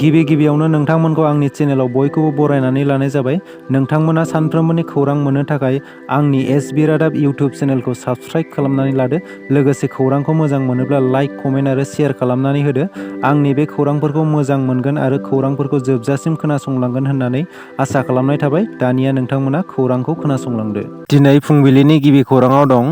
गिबियावनो नोंथांमोनखौ आंनि चेनेलाव बयखौबो बरायनानै लानाय जाबाय। नोंथांमोना सानफ्रोमबोनि खौरां मोननो थाखाय आंनि एसबि रादाब इउटिउब चेनेलखौ साबस्क्राइब खालामनानै लादो। लोगोसे खौरांखौ मोजां मोनोब्ला लाइक, कमेन्ट आरो शेयार खालामनानै होदो। आंनि बे खौरांफोरखौ मोजां मोनगोन आरो खौरांफोरखौ जोबजासिम खोनासंलांगोन होननानै आसा खालामनाय थाबाय। दानिया नोंथांमोना खौरांखौ खोनासंलांदो। दिनै फुंबिलिनि गिबि खौराङाव दं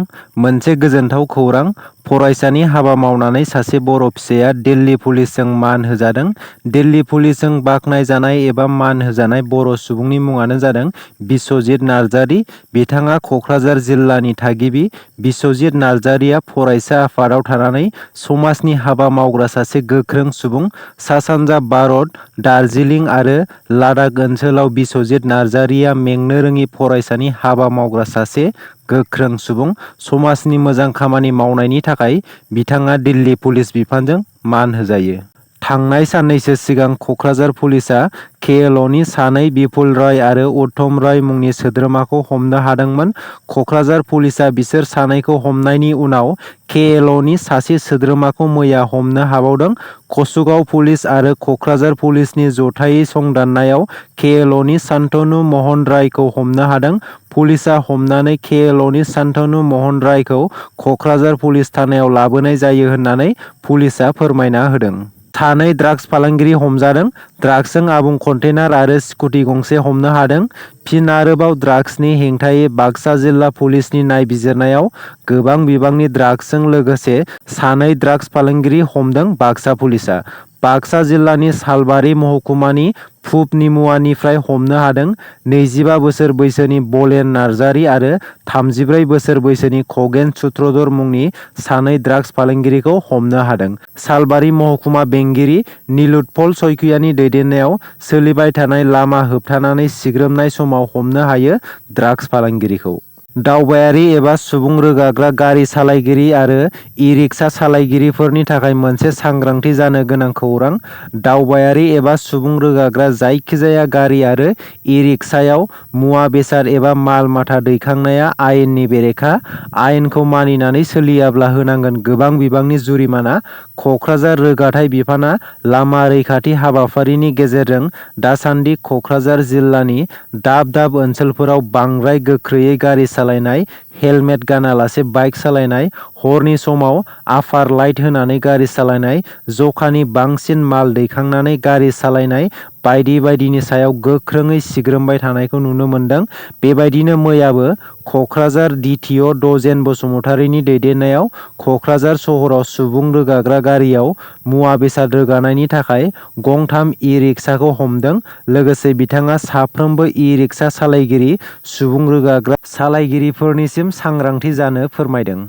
मोनसे गोजोनथाव खौरां। फरायसानि हाबा मावनानै सासे बर' फिसाया दिल्ली पुलिसजों मान होजादों। दिल्ली पुलिसजों बाखनायजानाय एबा मान होजानाय बर' सुबुंनि मुङानो जादों बिस्वजित नार्जारी। बिथाङा क'क्राझार जिल्लानि थागिबि। बिस्वजित नार्जारीया फरायसा आफादाव थानानै समाजनि हाबा मावग्रा सासे गोख्रों सुबुं। सा-सानजा भारत, दार्जिलिं आरो लादाख ओनसोलाव बिस्वजित नार्जारीया मेंनो रोङि फरायसानि हाबा मावग्रा सासे गोख्रों सुबुं। समाजनि मोजां खामानि मावनायनि थाखाय बिथाङा दिल्ली पुलिस बिफानजों मान होजायो। थांनाय साननैसो सिगां क'क्राझार पुलिसआ केएलअनि सानै बिपुल राय आरो उत्तम राय मुंनि सोद्रोमाखौ हमनो हादोंमोन। क'क्राझार पुलिसआ बिसोर सानैखौ हमनायनि उनाव केएलअनि सासे सोद्रोमाखौ मैया हमनो हाबावदों। कसुगाव पुलिस आरो क'क्राझार पुलिसनि जथायै संदाननायाव केएलअनि शान्तनु महन रायखौ हमनो हादों। पुलिसआ हमनानै केएलअनि शान्तनु महन रायखौ क'क्राझार पुलिस थानायाव लाबोनाय जायो होननानै पुलिसआ फोरमायना होदों। सानै ड्राग्स फालांगिरि हमजादों। ड्राग्सजों आबुं कन्टेनार आरो स्कुटि गंसे हमनो हादों। फिन आरोबाव ड्राग्सनि हेंथायै बाक्सा जिल्ला पुलिसनि नायबिजिरनायाव गोबां बिबांनि ड्राग्सजों लोगोसे सानै ड्राग्स फालांगिरि हमदों बाक्सा पुलिसआ। बाक्सा जिल्लानि सालबारि महकुमानि फुब-निमुवानिफ्राय हमनो हादों। 25 बोसोर बैसोनि बलेन नार्जारी आरो 34 बोसोर बैसोनि खगेन सूत्रधर मुंनि सानै ड्राग्स फालांगिरिखौ हमनो हादों। सालबारि महकुमा बेंगिरि निलुत्पल सयखियानि दैदेननायाव सोलिबाय थानाय लामा होबथानानै सिग्रोमनाय समाव हमनो हायो ड्राग्स फालांगिरिखौ। दावबायारि एबा सुबुं रोगाग्रा गारि सालायगिरि आरो इ-रिक्सा सालायगिरिफोरनि थाखाय मोनसे सांग्रांथि जानो गोनां खौरां। दावबायारि एबा सुबुं रोगाग्रा जायखिजाया गारि आरो इ-रिक्सायाव मुवा बेसाद एबा माल माथा दैखांनाया आयेननि बेरेखा। आयेनखौ मानिनानै सोलियाब्ला होनांगोन गोबां बिबांनि जुरिमाना। क'क्राझार रोगाथाइ बिफाना लामा रैखाथि हाबाफारिनि गेजेरजों दासान्दि क'क्राझार जिल्लानि दाब दाब ओनसोलफोराव बांद्राय गोख्रैयै गारि सालायनाय, हेलमेट गानालासे बाइक सालायनाय, हरनि समाव आफार लाइट होनानै गारि सालायनाय, जखानि बांसिन माल दैखांनानै गारि सालायनाय बायदि बायदिनि सायाव गोख्रोङै सिग्रोमबाय थानायखौ नुनो मोन्दों। बेबायदिनो मैयाबो क'क्राझार डिटिअ दजेन बसुमतारीनि दैदेननायाव क'क्राझार सहराव सुबुं रोगाग्रा गारियाव मुवा बेसाद रोगानायनि थाखाय गं3 इ-रिक्साखौ हमदों। लोगोसे बिथाङा साफ्रोमबो इ-रिक्सा सालायगिरि, सुबुं रोगाग्रा सालायगिरिफोरनिसिम सांग्रांथि जानो फोरमायदों।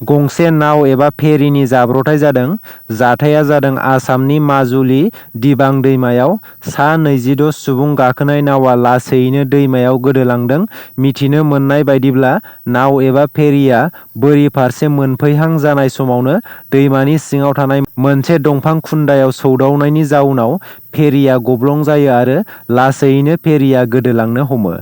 गंसे नाव एबा फेरिनि जाब्रथाय जादों। जाथाया जादों आसामनि माजुलि दिबां दैमायाव। सा 26 सुबुं गाखोनाय नावा लासैयैनो दैमायाव गोदोलांदों। मिथिनो मोननाय बायदिब्ला नाव एबा फेरिया बोरि फारसे मोनफैहां जानाय समावनो दैमानि सिङाव थानाय मोनसे दंफां खुन्दायाव सौदावनायनि जाउनाव फेरिया गब्लं जायो आरो लासैयैनो फेरिया गोदोलांनो हमो।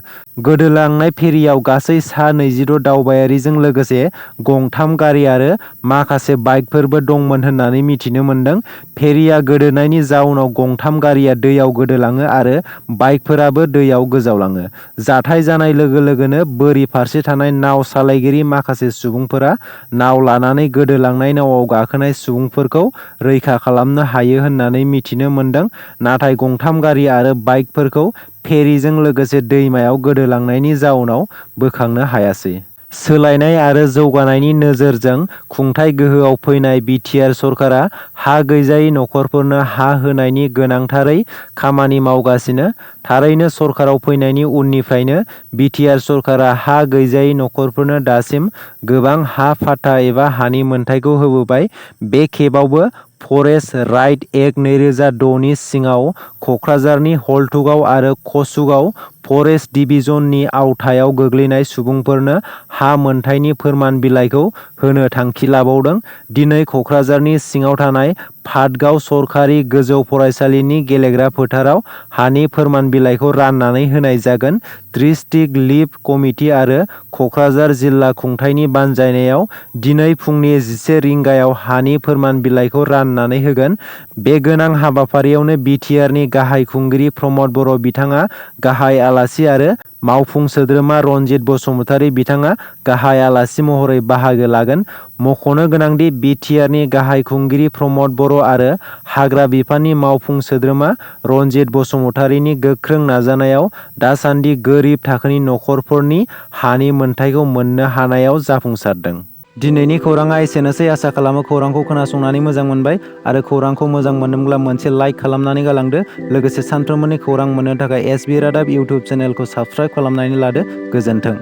गोदोलांनाय फेरियाव गासै सा 26 दावबायारिजों लोगोसे गं3 गारि आरो माखासे बाइकफोरबो दंमोन होननानै मिथिनो मोन्दों। फेरिया गोदोनायनि जाउनाव गं3 गारिया दैयाव गोदोलाङो आरो बाइकफोराबो दैयाव गोजावलाङो। जाथाय जानाय लोगो लोगोनो बोरि फारसे थानाय नाव सालायगिरि माखासे सुबुंफोरा नाव लानानै गोदोलांनाय नावआव गाखोनाय सुबुंफोरखौ रैखा खालामनो हायो होननानै मिथिनो मोन्दों। नाथाय गं3 गारि आरो बाइकफोरखौ फेरिजों लोगोसे दैमायाव गोदोलांनायनि जाउनाव बोखांनो हायासै। सोलायनाय आरो जौगानायनि नोजोरजों खुंथाय गोहोआव फैनाय बिटिआर सरकारा हा गैजायै नखरफोरनो हा होनायनि गोनांथारै खामानि मावगासिनो। थारैनो सरकाराव फैनायनि उननिफ्रायनो बिटिआर सरकारा हा गैजायै नखरफोरनो दासिम गोबां हा फाट्टा एबा हानि मोनथायखौ होबोबाय। बे खेबावबो फरेस्ट राइट एक्ट 2006 नि सिङाव क'क्राझारनि हलथुगाव आरो कसुगाव फरेस्ट डिभिजननि आवथायाव गोग्लैनाय सुबुंफोरनो हा मोनथायनि फोरमान बिलाइखौ होनो थांखि लाबावदों। दिनै क'क्राझारनि सिङाव थानाय भादगाव सरकारि गोजौ फरायसालिनि गेलेग्रा फोथाराव हानि फोरमान बिलाइखौ राननानै होनाय जागोन। डिस्ट्रिक्ट लिड कमिटि आरो कक्राझार जिल्ला खुंथायनि बानजायनायाव दिनै फुंनि 11 रिंगायाव हानि फोरमान बिलाइखौ राननानै होगोन। बे गोनां हाबाफारियावनो बिटिआरनि गाहाय खुंगिरि प्रमद बर' बिथाङा गाहाय आलासि आरो मावफुं सोद्रोमा रनजित बसुमतारी बिथाङा गाहाय आलासि महरै बाहागो लागोन। मख'नो गोनांदि बिटिआरनि गाहाय खुंगिरि प्रमद बर' आरो हाग्रा बिफाननि मावफुं सोद्रोमा रनजित बसुमतारीनि गोख्रों नाजानायाव दासान्दि गोरिब थाखोनि नखरफोरनि हानि मोनथायखौ मोननो हानायाव जाफुंसारदों। दिनैनि खौराङा एसेनोसै। आसा खालामो खौरांखौ खोनासंनानै मोजां मोनबाय आरो खौरांखौ मोजां मोनदोंब्ला मोनसे लाइक खालामनानै गालांदो। लोगोसे सानफ्रोमबोनि खौरां मोननो थाखाय एसबि रादाब इउटुब चेनेलखौ साबस्क्राइब खालामनानै लादो। गोजोन्थों।